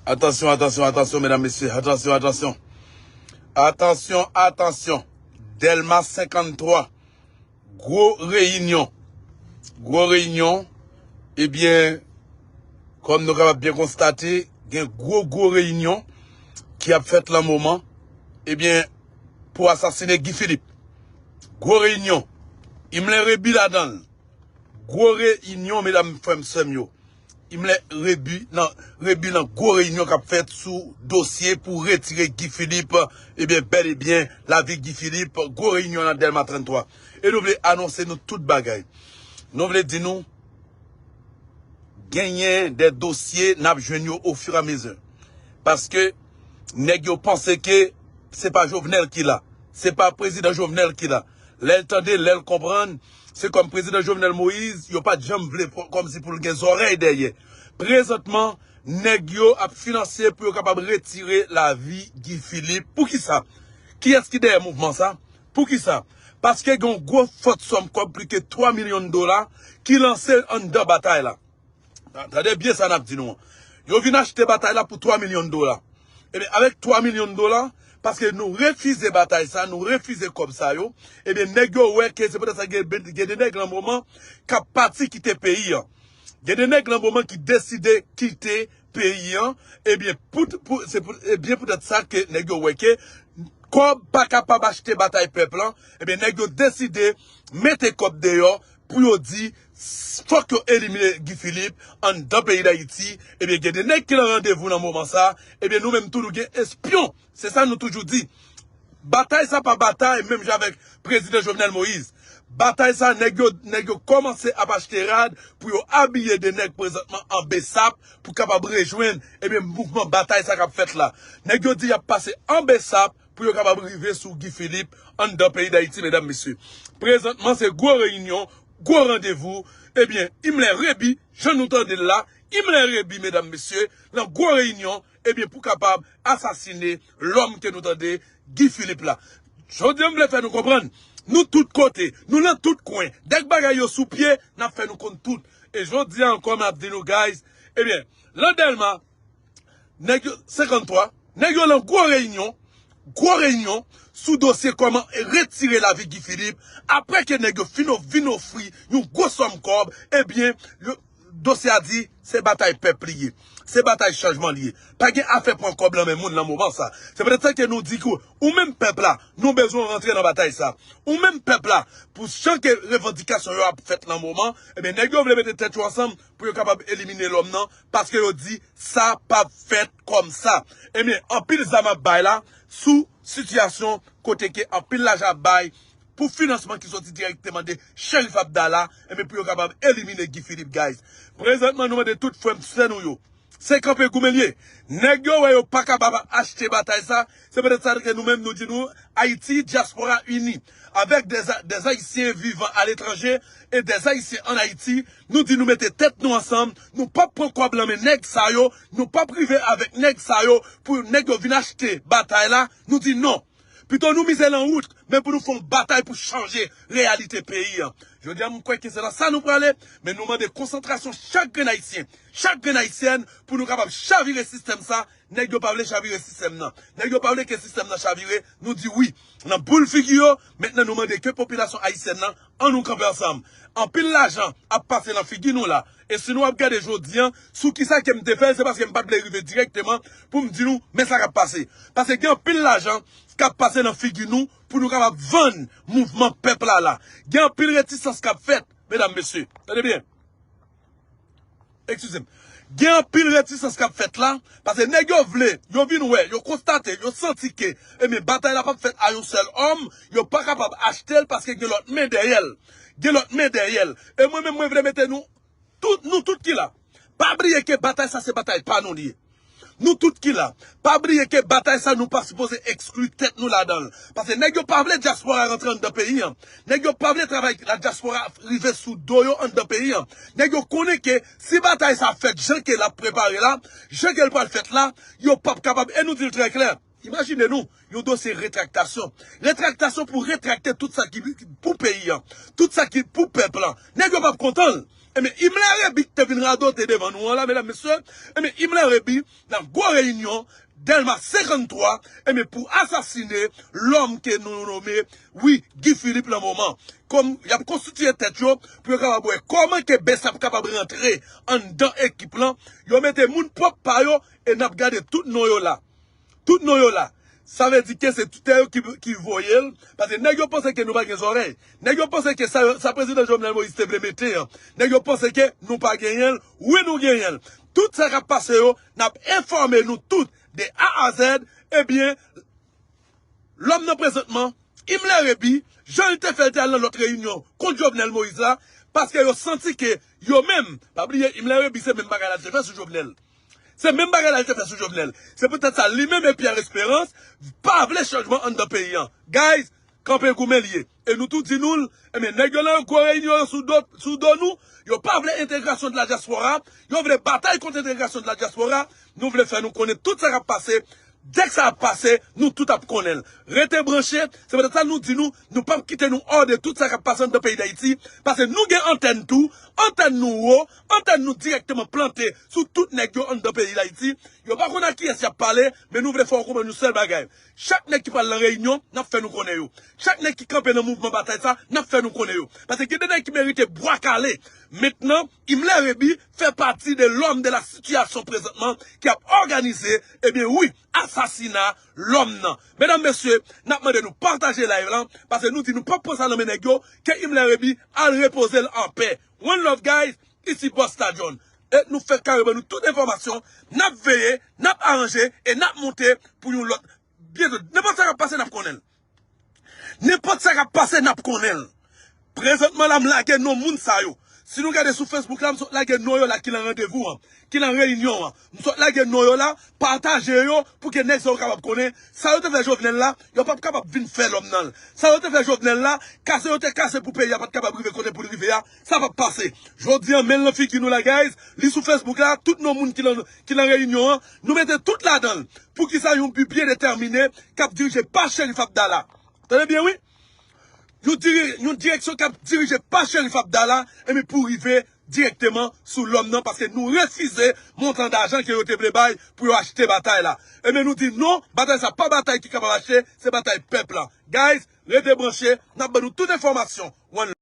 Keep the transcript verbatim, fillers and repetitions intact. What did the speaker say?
Atansyon, atansyon, atansyon, medam, mesye. Atansyon, atansyon. Atansyon, atansyon. Dèlma senkanntwa. Gwo reyinyon. Gwo reyinyon. Ebyen, kòm nou kapab byen konstate, gen gwo, gwo reyinyon ki ap fèt lan moman. Ebyen, pou asasine Guy Philippe. Gwo reyinyon. Imlen Rebi ladan l. Gwo reyinyon, medam, frè m, sè m yo. Imlen Rebi nan, Rebi nan gwo reyinyon k ap fèt sou dosye pou retire Guy Philippe, ebyen, bèl e byen, lavi Guy Philippe, gwo reyinyon nan Dèlma trannntwa. E nou vle anonse nou tout bagay. Nou vle di nou, genyen de dosye n ap jwenn yo ofiramezi. Paske nèg yo panse ke se pa Jovenel ki la. Se pa prezidan Jovenel ki la. Lè l tande, lè l konprann, se kòm prezidan Jovenel Moïse, yo pa t janm vle kòmsi pou l gen zòrèy dèyè. Prezantman, nèg yo ap finanse pou yo kapab retire lavi Guy Philippe. Poukisa? Kiyès ki dèyè mouvman sa? Poukisa? Paske gen yon gwo fòt sòm kòb pli ke twa milyon dola ki lanse anndan batay la. Tande byen sa n ap di nou an. Yo vin achte batay la pou twa milyon dola. Ebyen, avèk twa milyon dola, paske nou refize batay sa, nou refize kòb sa yo, ebyen, nèg yo wè ke se poutèt sa gen, gen de nèg lan moman k ap pati kite peyi an. Gen de nèg lan moman ki deside kite peyi an, ebyen, pou, pou, se pou, ebyen poutèt sa ke nèg yo wè ke kòb pa kapab achte batay pèp lan, ebyen, nèg yo deside mete kòb deyò pou yo di, fòk yo elimine Guy Philippe anndan peyi Dayiti. Ebyen, gen de nèg ki nan randevou nan moman sa. Ebyen, nou menm tou, nou gen espyon. Se sa nou toujou di. Batay sa pa batay menm jan avèk prezidan Jovenel Moïse. Batay sa, nèg yo, nèg yo kòmanse ap achte rad pou yo abiye de nèg prezantman an besap pou kapab rejwenn, ebyen, mouvman batay sa k ap fèt la. Nèg yo di y ap pase an besap pou yo kapab rive sou Guy Philippe anndan peyi Dayiti, medam, mesye. Prezantman, se gwo reyinyon, gwo randevou. Ebyen, Imlen Rebi, jan nou tande l la, Imlen Rebi, medam, mesye, nan gwo reyinyon, ebyen, pou kapab asasine lòm ke nou tande, Guy Philippe la. Jodi a, m vle fè nou konprann, nou tout kote, nou nan tout kwen, dèk bagay yo sou pye, n ap fè nou konn tout. E jodi a ankò, m ap di nou, guys, ebyen, lan Dèlma, nèg yo, senkanntwa, nèg yo lan gwo reyinyon, gwo reyinyon sou dosye kòman retire lavi Guy Philippe, apre ke nèg yo fin o-, vin ofri yon gwo sòm kòb, ebyen, yo, dosye a di, se batay pèp li ye. Se batay chanjman li ye. Pa gen afè pran kòb lan men moun lan moman sa. Se poutèt sa ke nou di ke ou menm pèp la, nou bezwen rantre nan batay sa. Ou menm pèp la, pou jan ke revandikasyon yo ap fèt lan moman, ebyen, nèg yo vle mete tèt yo ansanm pou yo kapab elimine lòm nan, paske yo di sa p ap fèt kòm sa. Ebyen, anpil zam ap bay la sou sitiyasyon kote ke anpil lajan ap bay pou finansman ki soti dirèkteman de Cherif Abdallah, ebyen, pou yo kapab elimine Guy Philippe, guys. Prezantman, nou mande tout frè m, sè nou yo, se kanpe goumen l ye. Nèg yo wè yo pa kapab achte batay sa, se poutèt sa ke nou menm nou di nou, Ayiti, dyaspora ini, avèk dè, dè Ayisyen vivan aletranje e dè Ayisyen ann Ayiti, nou di nou mete tèt nou ansanm, nou p ap pran kòb lan men nèg sa yo, nou p ap rive avèk nèg sa yo, pou nèg yo vin achte batay la, nou di non. Pito nou mize lan wout, men pou nou fè yon batay pou chanje reyalite peyi an. Jodi a, m kwè ke se nan sa nou prale, men nou mande konsantrasyon chak grenn Ayisyen, chak grenn Ayisyèn, pou nou kapab chavire sistèm sa. Nèg yo pa vle chavire sistèm nan. Nèg yo pa vle ke sistèm nan chavire. Nou di wi. Nan boul figi yo, mentnan nou mande ke popilasyon ayisyèn nan, ann nou kanpe ansanm. Anpil lajan ap pase nan figi nou la. E si nou ap gade jodi a, sou kisa ke m te fè l, se paske m pa t vle rive dirèkteman pou m di nou, men sa k ap pase. Paske gen anpil lajan k ap pase nan figi nou pou nou kapab vann mouvman pèp la la. Gen anpil retisans k ap fèt, medam, mesye. Tande byen. Eskize m. Gen anpil retisans k ap fèt la, paske nèg yo vle, yo vin wè, yo konstate, yo santi ke, ebyen, batay la p ap fèt a yon sèl òm, yo pa kapab achte l paske gen lòt men dèyè l. Gen lòt men dèyè l. E mwen menm, mwen vle mete nou, tout, nou tout ki la. Pa bliye ke batay sa se batay pa nou li ye. Nou tout ki la, pa bliye ke batay sa nou pa sipoze ekskli tèt nou ladan l. Paske nèg yo pa vle dyaspora rantre anndan peyi an. Nèg yo pa vle travay la dyaspora rive sou do yo anndan peyi an. Nèg yo konnen ke si batay sa fèt jan ke l ap prepare la, jan ke l pral fèt la, yo p ap kapab. E nou di l trè klè. Imajine nou, yon dosye retraktasyon. Retraktasyon pou retrakte tout sa ki pou peyi an, tout sa ki pou pèp lan. Nèg yo p ap kontan l. Ebyen, Imler Rebi ki te vin radote devan nou an la, medam, mesye, ebyen, Imler Rebi, nan gwo reyinyon, Dèlma senkanntwa, ebyen, pou asasine lòm ke nou nome, wi, Guy Philippe lan moman. Kòm y ap konstitiye tèt yo, pou yo kapab wè kòman ke Bessap kapab rantre anndan ekip lan, yo mete moun pwòp pa yo, e n ap gade tout non yo la. Tout non yo la. Sa vle di ke se Twitter yo ki, ki voye l, paske nèg yo panse ke nou pa gen zòrèy. Nèg yo panse ke sa, sa prezidan Jovenel Moïse te vle mete an, nèg yo panse ke nou pa genyen l. Wi, nou genyen l. Tout sa k ap pase yo, n ap enfòme nou tout de A a Z. Ebyen, lòm nan prezantman, Imler Rebi, jan l te fè l te al nan lòt reyinyon kont Jovenel Moïse la, paske yo santi ke yo menm, pa bliye, Imler Rebi se menm bagay la l te fè sou Jovenel. Se menm bagay la l te fè sou Jovenel. Se poutèt sa, li menm e Pierre Espérance pa vle chanjman anndan peyi an. Guys, kanpe goumen l ye. E nou tou di nou l, ebyen, nèg yo nan gwo reyinyon yo sou do, sou do nou, yo pa vle entegrasyon de la diaspora, yo vle batay kont entegrasyon de la diaspora, nou vle fè nou konnen tout sa k ap pase, dèk sa ap pase, nou tout ap konnen l. Rete branche, se poutèt sa nou di nou, nou p ap kite nou hors de tout sa k ap pase anndan peyi Dayiti, paske nou gen antèn tou, antèn nou wo, antèn nou dirèkteman plante sou tout nèg yo anndan peyi Dayiti. Yo pa konn ak kiyès y ap pale, men nou vle fè w konprann yon sèl bagay. Chak nèg ki pral nan reyinyon, n ap fè nou konnen yo. Chak nèg ki kanpe nan mouvman batay sa, n ap fè nou konnen yo. Paske gen de nèg ki merite bwa kale. Mentnan, Imler Rebi fè pati de lòm de la sitiyasyon prezantman ki ap òganize, ebyen wi, asasina lòm nan. Medam, mesye, n ap mande nou pataje live lan, paske nou di nou p ap pran sa nan men nèg yo, ke Imler Rebi al repoze l anpè. One love, guys, isi Busta John. E nou fè kare ban nou tout enfòmasyon, n ap veye, n ap aranje, e n ap monte pou yon lòt. Byento, nenpòt sa k ap pase, n ap konnen l. Nenpòt sa k ap pase, n ap konnen l. Prezantman la, m lage non moun sa yo. Si nou gade sou Facebook la, m sot lage non yo la ki nan randevou an, ki nan reyinyon an. M sot lage non yo la, pataje yo pou ke nèg sa yo kapab konnen sa yo te fè Jovenel la, yo p ap kapab vin fè lòm nan l. Sa yo te fè Jovenel la, kase yo te kase pou peyi a pa t kapab rive kote pou l rive a, sa p ap pase. Jodi an, men l nan figi nou la, guys. Li sou Facebook la, tout non moun ki nan, ki nan reyinyon an, nou mete tout ladan l. Poukisa yon bi byen detèmine k ap dirije pa Cherif Abdallah? Tande byen, wi. Yon, diri, yon direksyon k ap dirije pa Cherif Abdallah, ebyen pou rive dirèkteman sou lòm nan, paske nou refize montan dajan ke yo te vle bay pou yo achte batay la. Ebyen, nou di non, batay sa pa batay ki kapab achte, se batay pèp la. Guys, rete branche, n ap ban nou tout enfòmasyon. One